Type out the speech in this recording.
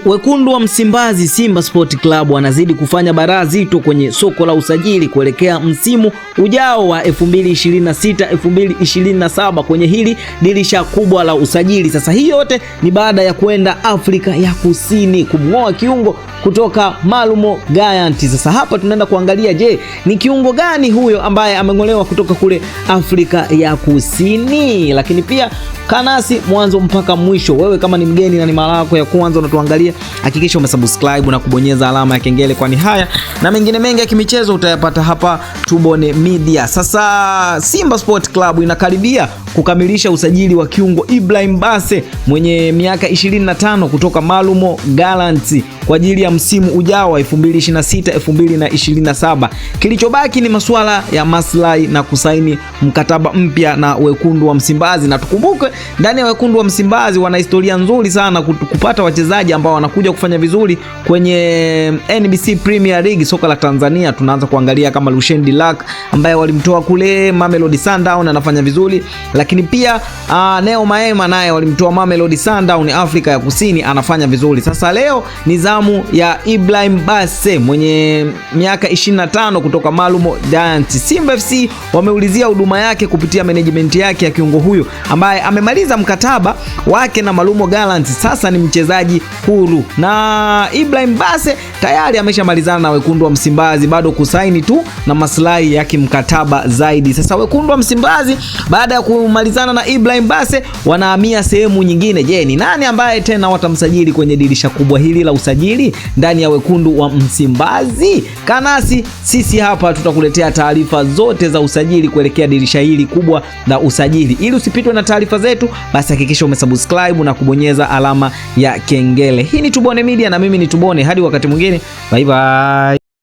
Wekundu wa Msimbazi Simba Sport Club wanazidi kufanya baraa zito kwenye soko la usajili kuelekea msimu ujao wa 2026 2027 kwenye hili dirisha kubwa la usajili. Sasa hii yote ni baada ya kwenda Afrika ya Kusini kumng'oa kiungo kutoka Marumo Gallants. Sasa hapa tunaenda kuangalia, je, ni kiungo gani huyo ambaye ameng'olewa kutoka kule Afrika ya Kusini? Lakini pia kanasi mwanzo mpaka mwisho. Wewe kama ni mgeni na ni mara yako ya kwanza unatuangalia, hakikisha umesubscribe na kubonyeza alama ya kengele, kwani haya na mengine mengi ya kimichezo utayapata hapa Tubone Media. Sasa Simba Sport Club inakaribia kukamilisha usajili wa kiungo Ibrahim Base mwenye miaka 25 kutoka Marumo Gallants kwa ajili ya msimu ujao wa 2026 2027. Kilichobaki ni masuala ya maslahi na kusaini mkataba mpya na wekundu wa Msimbazi, na tukumbuke ndani ya wekundu wa Msimbazi wana historia nzuri sana kupata wachezaji ambao wanakuja kufanya vizuri kwenye NBC Premier League soka la Tanzania. Tunaanza kuangalia kama Lucien Dilac ambaye walimtoa kule Mamelodi Sundowns anafanya vizuri, lakini pia Neo Maema naye walimtoa Mamelodi Sundowns Afrika ya Kusini anafanya vizuri. Sasa leo ni zamu ya Ibrahim Base mwenye miaka 25 kutoka Marumo Giants. Simba FC wameulizia huduma yake kupitia management yake ya kiungo huyo ambaye amemaliza mkataba wake na Marumo Gallants, sasa ni mchezaji huru, na Ibrahim Base tayari ameshamalizana na wekundu wa Msimbazi, bado kusaini tu na maslahi ya kimkataba zaidi. Sasa wekundu wa Msimbazi baada ya kumalizana na Ibrahim Base wanahamia sehemu nyingine. Je, ni nani ambaye tena watamsajili kwenye dirisha kubwa hili la usajili ndani ya wekundu wa Msimbazi? Kanasi sisi hapa tutakuletea taarifa zote za usajili kuelekea dirisha hili kubwa la usajili. Ili usipitwe na taarifa zetu, basi hakikisha umesubscribe na kubonyeza alama ya kengele. Hii ni Tubone Media na mimi ni Tubone. Hadi wakati mwingine, bye bye.